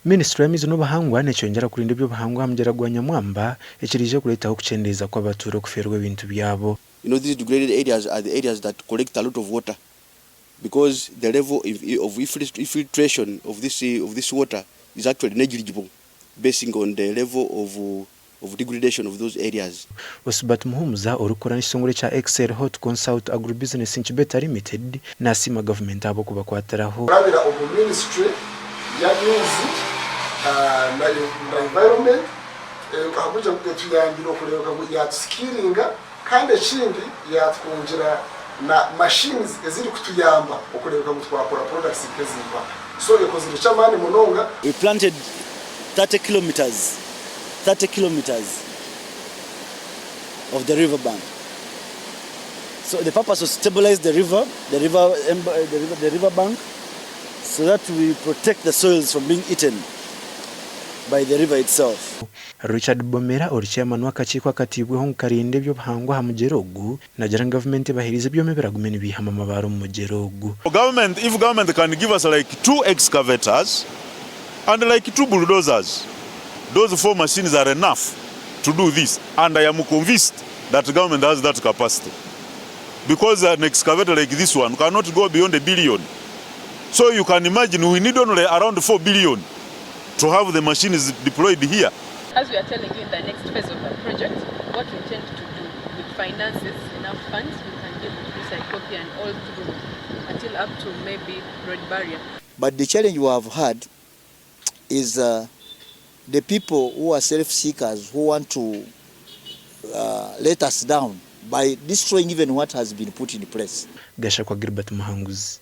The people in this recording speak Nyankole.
Minisiture y'amaizi n'obuhangwa nekyongyera kurinda eby'obuhangwa aha mugyera gwa Nyamwamba ekiriija kureetaho okukyendeeza kw'abatuura okufeerwa ebintu byabo. You know these degraded areas are the areas that collect a lot of water because the level of infiltration of this of this water is actually negligible basing on the level of of degradation of those areas. Osbert Muhumuza, orikukora n'ekitongore kya Excel Hort Consult Agribusiness Incubator Limited, nasiima gavumenti ahabw'okubakwatiraho. Kurabira omu minisiture y'amaizi na environment ahabw'okugira ngu etuyambire okureebeka ngu yatusikiringa kandi ekindi yatwongyera na machines ezirikutuyamba okureebeka ngu twakora products nk'ezimpa so ekozire eky'amaani munonga. We planted 30 kilometres, 30 kilometres of the river bank. So the purpose was to stabilize the river, the river, the river, the river bank, so that we protect the soils from being eaten by the river itself. Richard Bomera ori chairman w'akakiiko akatiibweho ngu karinde eby'obuhangwa aha mugyera ogu, nagira ngu gavumenti ebaheriize ebyoma ebiragume nibiihamu amabaare omu mugyera ogu. Government, if government can give us like two excavators and like two bulldozers, those four machines are enough to do this and I am convinced that government has that capacity because an excavator like this one cannot go beyond a billion. So you can imagine we need only around 4 billion to have the machines deployed here. As we are telling you in the next phase of the project, what we intend to do with finances, enough funds, we can be able to do Cyclopean all through until up to maybe road barrier. But the challenge we have had is the people who are self-seekers who want to let us down by destroying even what has been put in place. Gashakwa Gilbert Muhanguzi.